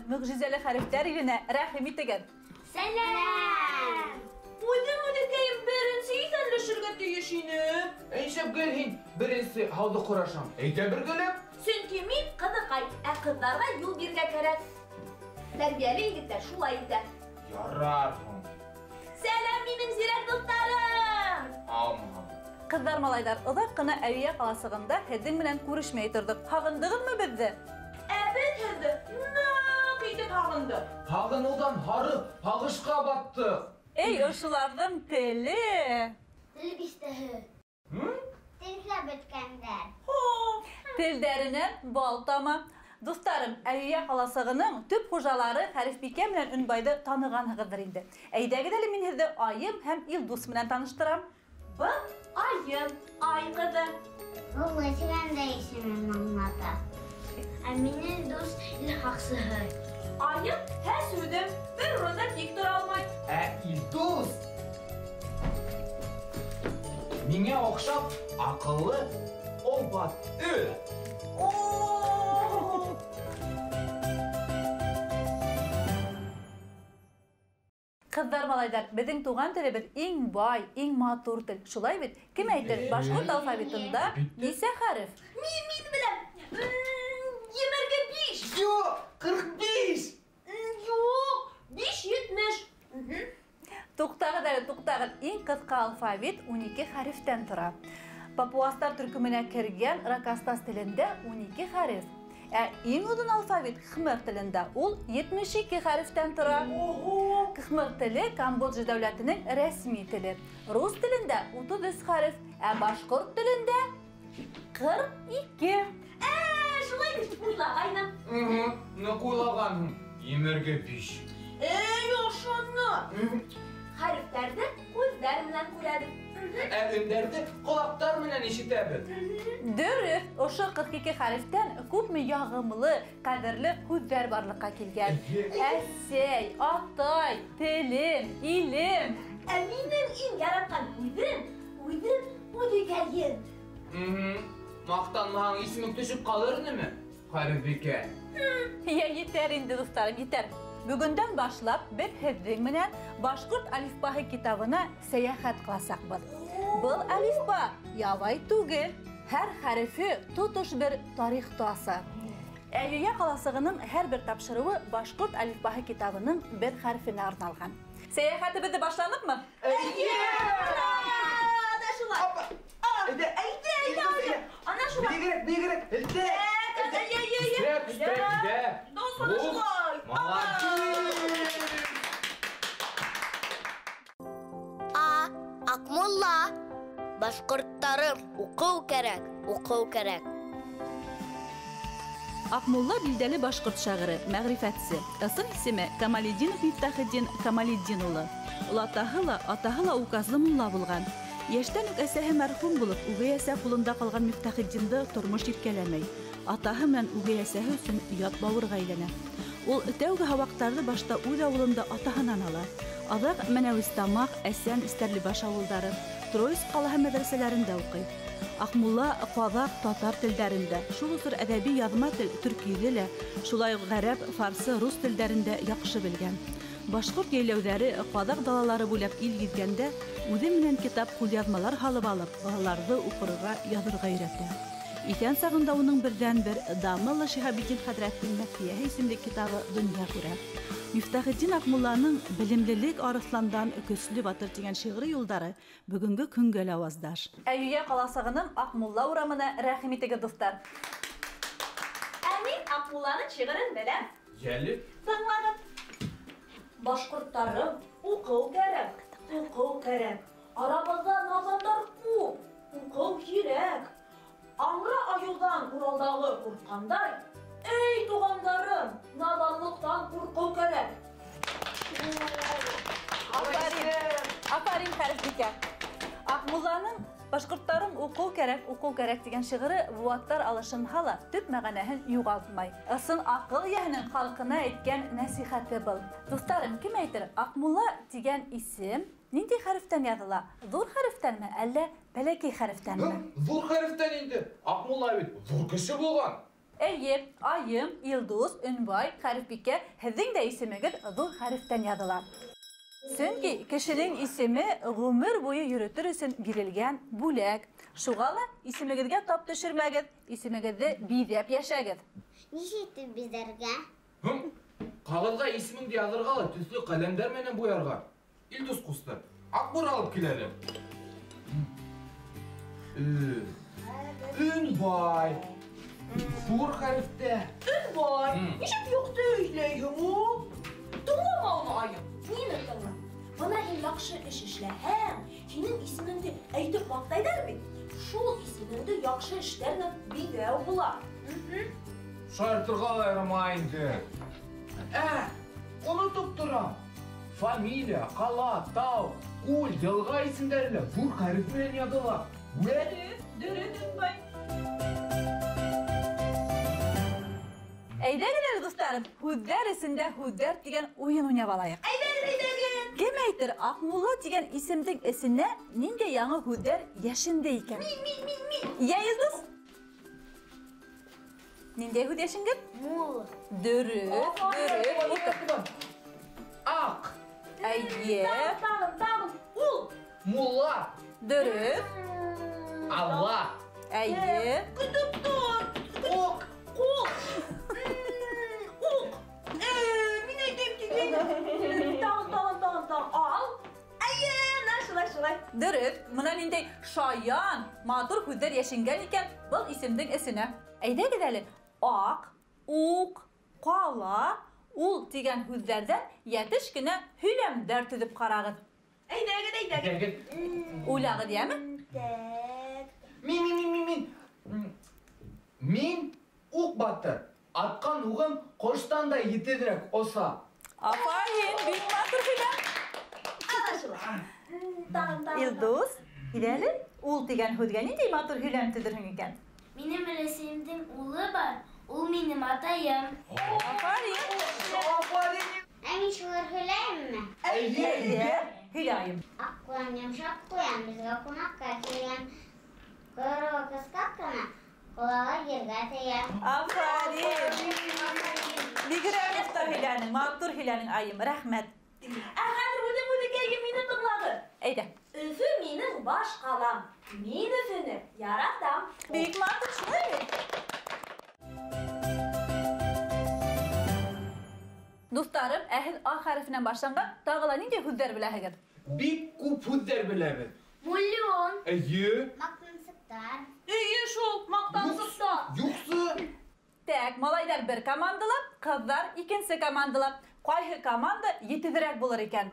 Мөғжизәле хәрефтәр иленә рәхим итегеҙ. Сәләм! Үҙем үҙекәйем беренсе иҫәнләшергә тейеш инем. Нисек гел һин беренсе һауҙы ҡорашаң? Әйҙә бергәләп. Сөнки мин ҡыҙыҡай, ә ҡыҙҙарға юл бирергә кәрәк. Тәрбиәле егеттәр шулай итә. Ярар һуң. Сәләм, минең зирәк дуҫтарым! Һаумыһың. Ҡыҙҙар, малайҙар, оҙаҡ ҡына Әүиә ҡаласығында һеҙҙең менән күрешмәй торҙоҡ. Һағындығыҙмы беҙҙе? Ә беҙ һеҙҙе ныҡ итеп һағындыҡ. Һағыныуҙан һарып, һағышҡа баттыҡ. Эй, ошоларҙың теле! Тел биҫтәһе. Телгә бөткәндәр. Телдәренән бал тама. Дуҫтарым, Әүиә ҡаласығының төп хужалары Хәрефбикә менән Өнбайҙы танығанһығыҙҙыр инде. Әйҙәгеҙ әле мин һеҙҙе Айым һәм Илдус менән таныштырам. Был Айым, Ай ҡыҙы. Был нисәгәндә исемен аңлата. Ә минең дуҫ ил һаҡсыһы. Айым һәсүҙе, бер урында тик тора алмай. Ә Илдус миңә оҡшап аҡыллы олбатты. Ҡыҙҙар, малайҙар, беҙҙең туған телебеҙ иң бай, иң матур тел. Шулай бит? Кем әйтер, башҡорт алфавитында нисә хәреф? Мин беләм. 25. Юҡ, 45. Юҡ, 570. Туҡтағыҙ әле, туҡтағыҙ. Иң ҡыҫҡа алфавит 12 хәрефтән тора. Папуастар төркөмөнә кергән ракастас телендә 12 хәреф. Ә иң оҙон алфавит кхмер телендә, ул 72 хәрефтән тора. Кхмер теле Камбоджа дәүләтенең рәсми теле. Рус телендә 33 хәреф, ә башҡорт телендә 42. Шулай тип уйлағайным. Ныҡ уйлағанһың. 25. Эй, ошоно! Хәрефтәрҙе күҙҙәр менән күрәбеҙ. Ә өндәрҙе ҡолаҡтар менән ишетәбеҙ. Дөрөҫ, ошо 42 хәрефтән күпме яғымлы, ҡәҙерле һүҙҙәр барлыҡҡа килгән. Әсәй, атай, телем, илем. Ә минең иң яратҡан һүҙем, үҙем, үҙекәйем. Маҡтанмаһаң, исемең төшөп ҡалыр инеме, Хәрефбикә? Йә, етәр инде, дуҫтарым, етәр. Бөгөндән башлап беҙ һеҙҙең менән Башҡорт әлифбаһы китабына сәйәхәт ҡыласаҡбыҙ. Был әлифба ябай түгел, һәр хәрефе тотош бер тарихты аса. Әүиә ҡаласығының һәр бер тапшырыуы Башҡорт әлифбаһы китабының бер хәрефенә арналған. Сәйәхәтебеҙҙе башланыҡмы? Эйе! Ана шулай. Әйҙә, әйҙә, ана шулай. Бигерәк, бигерәк, әйҙә. Әйҙә, әйҙә. Дос, ана шулай. Молодец! А, Аҡмулла. Башҡорттарым, уҡыу кәрәк, уҡыу кәрәк. Аҡмулла билдәле башҡорт шағиры, мәғрифәтсе. Ысын исеме Камалетдинов Мифтахетдин Камалетдин улы. Олатаһы ла, атаһы ла указлы мулла булған. Йәштән үк әсәһе мәрхүм булып, үгәй әсә ҡулында ҡалған Мифтахетдинды тормош иркәләмәй. Атаһы менән үгәй әсәһе өсөн ят бауырға әйләнә. Ул тәүге һабаҡтарҙы башта үҙ ауылында атаһынан ала. Аҙаҡ Мәнәүестамаҡ, Әсән, Стәрлебаш ауылдары, Троицк ҡалаһы мәҙрәсәләрендә уҡый. Аҡмулла ҡаҙаҡ, татар телдәрендә, шул осор әҙәби яҙма тел төркиҙе лә, шулай уҡ ғәрәп, фарсы, рус телдәрендә яҡшы белгән. Башҡорт йәйләүҙәре, ҡаҙаҡ далалары буйлап ил гиҙгәндә, үҙе менән китап ҡулъяҙмалар һалып алып, балаларҙы уҡырға, яҙырға өйрәтә. Иҫән сағында уның берҙән-бер Дамелла Шиһабетдин хәҙрәттең Мәҫйәһе исемле китабы донъя күрә. Мифтахетдин Аҡмулланың «Белемлелек арыҫландан көслө батыр» тигән шиғри юлдары бөгөнгө көнгә лә ауаздаш. Әүиә ҡаласығының Аҡмулла урамына рәхим итегеҙ, дуҫтар. Ә мин Аҡмулланың шиғырын беләм. Йәле. Тыңлағыҙ. Башҡорттарым, уҡыу кәрәк, уҡыу кәрәк. Арабыҙҙа наҙандар күп, уҡыу кәрәк. Аңра айыуҙан Уралдағы ҡурҡҡандай, эй, туғандарым, наҙанлыҡтан ҡурҡыу кәрәк. Афарин, афарин, Хәрефбикә. Аҡмулланың «Башҡорттарым уҡыу кәрәк, уҡыу кәрәк» тигән шиғыры быуаттар алышынһа ла төп мәғәнәһен юғалтмай. Ысын аҡыл эйәһенең халҡына әйткән нәсихәте был. Дуҫтарым, кем әйтер, Аҡмулла тигән исем ниндәй хәрефтән яҙыла? Ҙур хәрефтәнме, әллә бәләкәй хәрефтәнме? Ҙур хәрефтән инде. Аҡмулла бит ҙур кеше булған. Эйе, Айым, Илдус, Өнбай, Хәрефбикә, һеҙҙең дә исемегеҙ ҙур хәрефтән яҙыла. Сөнки кешенең исеме ғүмер буйы йөрөтөр өсөн бирелгән бүләк. Шуға ла исемегеҙгә тап төшөрмәгеҙ, исемегеҙҙе биҙәп йәшәгеҙ. Нисек итеп биҙәргә? Ҡағыҙға исемеңде яҙырға ла төҫлө ҡәләмдәр менән буярға. Илдус ҡусты, аҡбур алып кил әле. Өнбай. Ҙур хәрефтә. Өнбай, нисек юҡты һөйләйһең ул? Тыңлама уны, Айым. Нимә тыңла? Бына һин яҡшы эш эшләһәң, һинең исемеңде әйтеп маҡтайҙар бит. Шул исемеңде яҡшы эштәр менән биҙәү була. Шаяртырға ла ярамай инде. Онотоп торам. Фамилия, ҡала, тау, күл, йылға исемдәре лә ҙур хәреф менән яҙыла. Дөрөҫ, дөрөҫ, Өнбай. Әйҙәгеҙ әле, дуҫтарым, һүҙҙәр эсендә һүҙҙәр тигән уйын уйнап алайыҡ. Әйҙәгеҙ, әйҙәгеҙ. Кем әйтер, Аҡмулла тигән исемдең эсенә ниндәй яңы һүҙҙәр йәшенде икән? Мин, мин, мин, мин. Йә, Илдус? Ниндәй һүҙ йәшенгән? Мул. Дөрөҫ, дөрөҫ. Аҡ. Әйе. Тағын, тағын, ул. Мулла. Дөрөҫ. Алла. Әйе. Көтөп тор. Уҡ. Ҡул. Уҡ. Мин әйтәм тигәйнем. Тағын, тағын, тағын, тағын. Ал. Әйе, на шулай, шулай. Дөрөҫ. Бына ниндәй шаян, матур һүҙҙәр йәшенгән икән был исемдең эсенә. Әйҙәгеҙ әле, аҡ, уҡ, ҡала, ул тигән һүҙҙәрҙән йәтеш кенә һөйләмдәр төҙөп ҡарағыҙ. Әйҙәгеҙ, әйҙәгеҙ. Уйлағыҙ, йәме? Так. Мин, мин, мин, мин, мин. Мин уҡ батыр. Атҡан уғым ҡоштан да етеҙерәк оса. Афарин, бик матур һөйләм. Ана шулай. Тағын, тағын. Илдус, кил әле, ул тигән һүҙгә ниндәй матур һөйләм төҙөрһөң икән? Минең өләсәйемдең улы бар, ул минең атайым. Афарин. Афарин. Ә мин шулар һөйләйемме? Әйе, әйе. Һөйләйем. Аҡ ҡуян, йомшаҡ ҡуян беҙгә ҡунаҡҡа килгән. Ҡойроғо ҡыҫҡа ҡына, ҡолағы ергә тейә. Афарин. Бигерәк оҫта һөйләнең, матур һөйләнең, Айым, рәхмәт. Ә хәҙер үҙем үҙекәйем, мине тыңлағыҙ. Әйҙә. Өфө минең баш ҡалам. Мин Өфөнө яратам. Бик матур, шулай бит? Дуҫтарым, ә һеҙ А хәрефенән башланған тағы ла ниндәй һүҙҙәр беләһегеҙ? Бик күп һүҙҙәр беләбеҙ. Миллион. Эйе. Маҡтансыҡтар. Эйе шул, маҡтансыҡтар. Юҡсы. Тәк, малайҙар бер командала, ҡыҙҙар икенсе командала. Ҡайһы команда етеҙерәк булыр икән?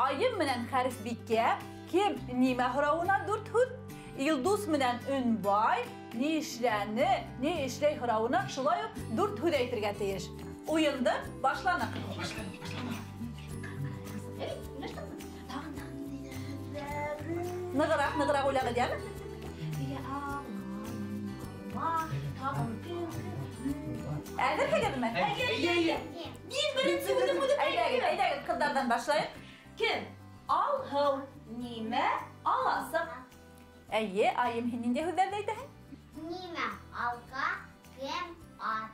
Айым менән Хәрефбикә кем нимә һорауына дүрт һүҙ, Илдус менән Өнбай ни эшләне, ни эшләй һорауына шулай уҡ дүрт һүҙ әйтергә тейеш. Уйынды башланыҡ. Нығыраҡ, нығыраҡ уйлағыҙ, йәме? Әҙерһегеҙме? Әйе, әйе. Мин беренсе үҙем үҙем Әйҙәгеҙ, әйҙәгеҙ, ҡыҙҙарҙан башлайыҡ. Кем? Алһыу, нимә, аласыҡ. Әйе, Айым, һин ниндәй һүҙҙәрҙе әйтәһең? Нимә, алҡа, кем, ат.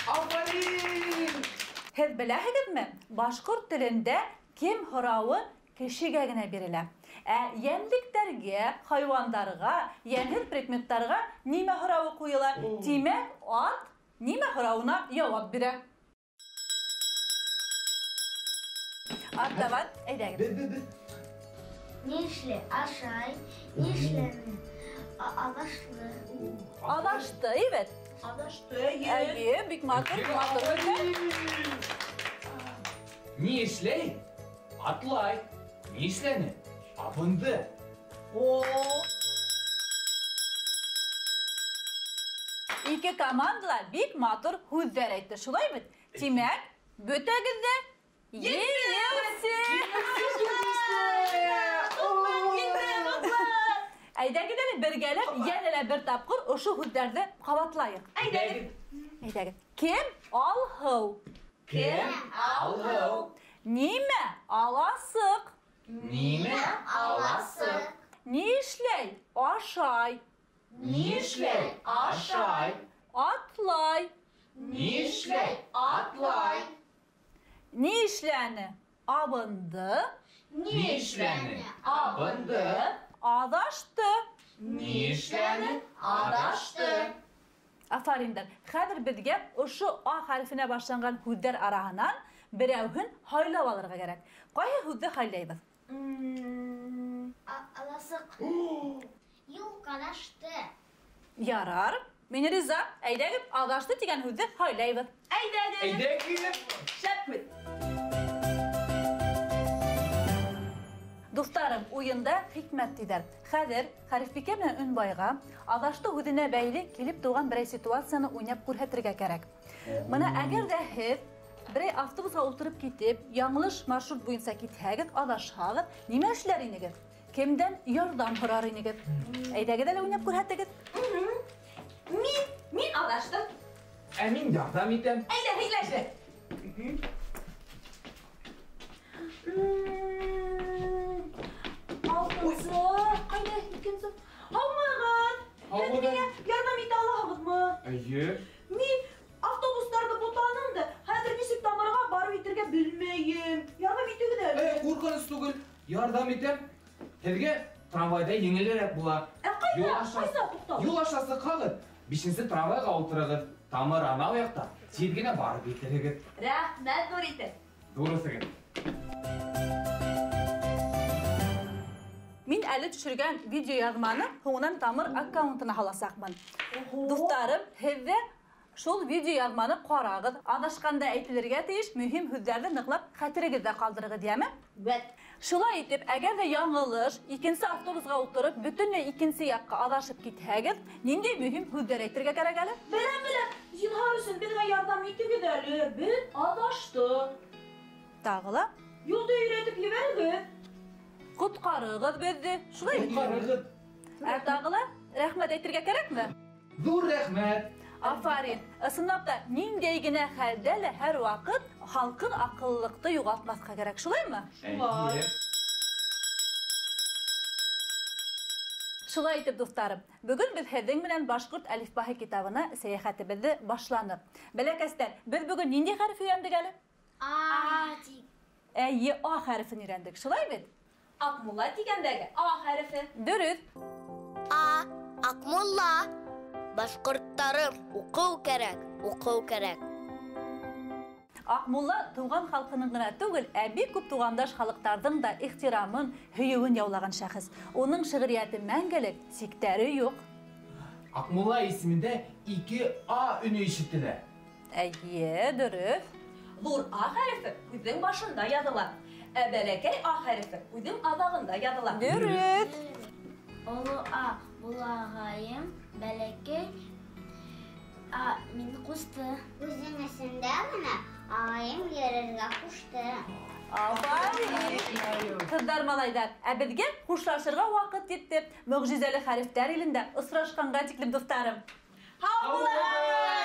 Афарин! Һеҙ беләһегеҙме, башҡорт телендә кем һорауы кешегә генә бирелә. Ә йәнлектәргә, хайуандарға, йәнһеҙ предметтарға нимә һорауы ҡуйыла? Тимәк, ат нимә һорауына яуап бирә. Артабан, әйҙәгеҙ. Беҙ, беҙ, беҙ. Ни эшләй? Ашай. Ни эшләне? Аҙашты. Аҙашты, әйбәт. Аҙашты, әйе. Әйе, бик матур, матур һүҙҙәр. Ни эшләй? Атлай. Ни эшләне? Абынды. О! Ике командала бик матур һүҙҙәр әйтте, шулай бит? Тимәк, бөтәгеҙ ҙә еңеүсе! Әйҙәгеҙ әле бергәләп йәнә лә бер тапҡыр ошо һүҙҙәрҙе ҡабатлайыҡ. Әйҙәгеҙ. Әйҙәгеҙ. Кем алһыу? Кем алһыу? Нимә аласыҡ? Нимә аласыҡ? Ни эшләй? Ашай. Ни эшләй? Ашай. Атлай. Ни эшләй? Атлай. Ни эшләне? Абынды. Ни эшләне? Абынды. Аҙашты. Ни эшләне? Аҙашты. Афариндар. Хәҙер беҙгә ошо А хәрефенә башланған һүҙҙәр араһынан берәүһен һайлап алырға кәрәк. Ҡайһы һүҙҙе һайлайбыҙ? Аласыҡ. Юҡ, аҙашты. Ярар. Мин риза. Әйҙәгеҙ, аҙашты тигән һүҙҙе һайлайбыҙ. Әйҙәгеҙ. Әйҙәгеҙ. Шәп һүҙ. Дуҫтарым, уйында хикмәт тиҙәр. Хәҙер Хәрефбикә менән Өнбайға аҙашты һүҙенә бәйле килеп тыуған берәй ситуацияны уйнап күрһәтергә кәрәк. Бына әгәр ҙә һеҙ берәй автобусға ултырып китеп, яңылыш маршрут буйынса китһәгеҙ, аҙашһағыҙ, нимә эшләр инегеҙ? Кемдән ярҙам һорар инегеҙ? Әйҙәгеҙ әле уйнап күрһәтегеҙ. Мин аҙаштым. Ә мин ярҙам итәм. Әйҙә, һөйләшә. Алтынсы, ҡайҙа икенсе? Һаумыһығыҙ? Һеҙ миңә ярҙам итә алаһығыҙмы? Эйе. Мин автобустарҙы бутаным да, хәҙер нисек тамырға барып етергә белмәйем. Ярҙам итегеҙ әле. Ҡурҡыныс түгел. Ярҙам итәм. Һеҙгә трамвайҙа еңелерәк була. Ә ҡайҙа? Ҡайҙа туҡтау? Юл аша сыҡһағыҙ, 5-нсе трамвайға ултырығыҙ. Тамыр анау яҡта. Тиҙ генә барып етерһегеҙ. Рәхмәт, ҙур итеп. Дөрөҫөгөҙ. Мин әле төшөргән видеояҙманы һуңынан Тамыр аккаунтына һаласаҡмын. Дуҫтарым, һеҙ ҙә шул видеояҙманы ҡарағыҙ. Аҙашҡанда әйтелергә тейеш мөһим һүҙҙәрҙе ныҡлап хәтерегеҙҙә ҡалдырығыҙ, йәме? Вәт. Шулай итеп, әгәр ҙә яңылыш икенсе автобусға ултырып, бөтөнләй икенсе яҡҡа аҙашып китһәгеҙ, ниндәй мөһим һүҙҙәр әйтергә кәрәк әле? Беләм, беләм. Зинһар өсөн беҙгә ярҙам итегеҙ әле. Беҙ аҙаштыҡ. Тағы ла? Юлды өйрәтеп ебәрегеҙ. Ҡотҡарығыҙ беҙҙе. Шулай бит? Ҡотҡарығыҙ. Ә тағы ла рәхмәт әйтергә кәрәкме? Ҙур рәхмәт. Афарин. Ысынлап та, ниндәй генә хәлдә лә һәр ваҡыт халҡын аҡыллыҡты юғалтмаҫҡа кәрәк, шулаймы? Шулай. Шулай итеп, дуҫтарым, бөгөн беҙ һеҙҙең менән Башҡорт әлифбаһы китабына сәйәхәтебеҙҙе башланыҡ. Бәләкәстәр, беҙ бөгөн ниндәй хәреф өйрәндек әле? А тип. Әйе, А хәрефен өйрәндек, шулай бит? Аҡмулла тигәндәге А хәрефе. Дөрөҫ. А, Аҡмулла. Башҡорттарым, уҡыу кәрәк, уҡыу кәрәк. Аҡмулла тыуған халҡының ғына түгел, ә бик күп туғандаш халыҡтарҙың да ихтирамын, һөйөүен яулаған шәхес. Уның шиғриәте мәңгелек, сиктәре юҡ. Аҡмулла исемендә 2 А өнө ишетелә. Әйе, дөрөҫ. Ҙур А хәрефе һүҙҙең башында яҙыла. Ә бәләкәй А хәрефе һүҙҙең аҙағында яҙыла. Дөрөҫ. Оло А булағайым, бәләкәй А мине ҡушты. Үҙең эсендә генә ағайым йөрөргә ҡушты. Афарин! Ҡыҙҙар, малайҙар, ә беҙгә хушлашырға ваҡыт етте. Мөғжизәле хәрефтәр илендә осрашҡанға тиклем, дуҫтарым. Һау булығыҙ!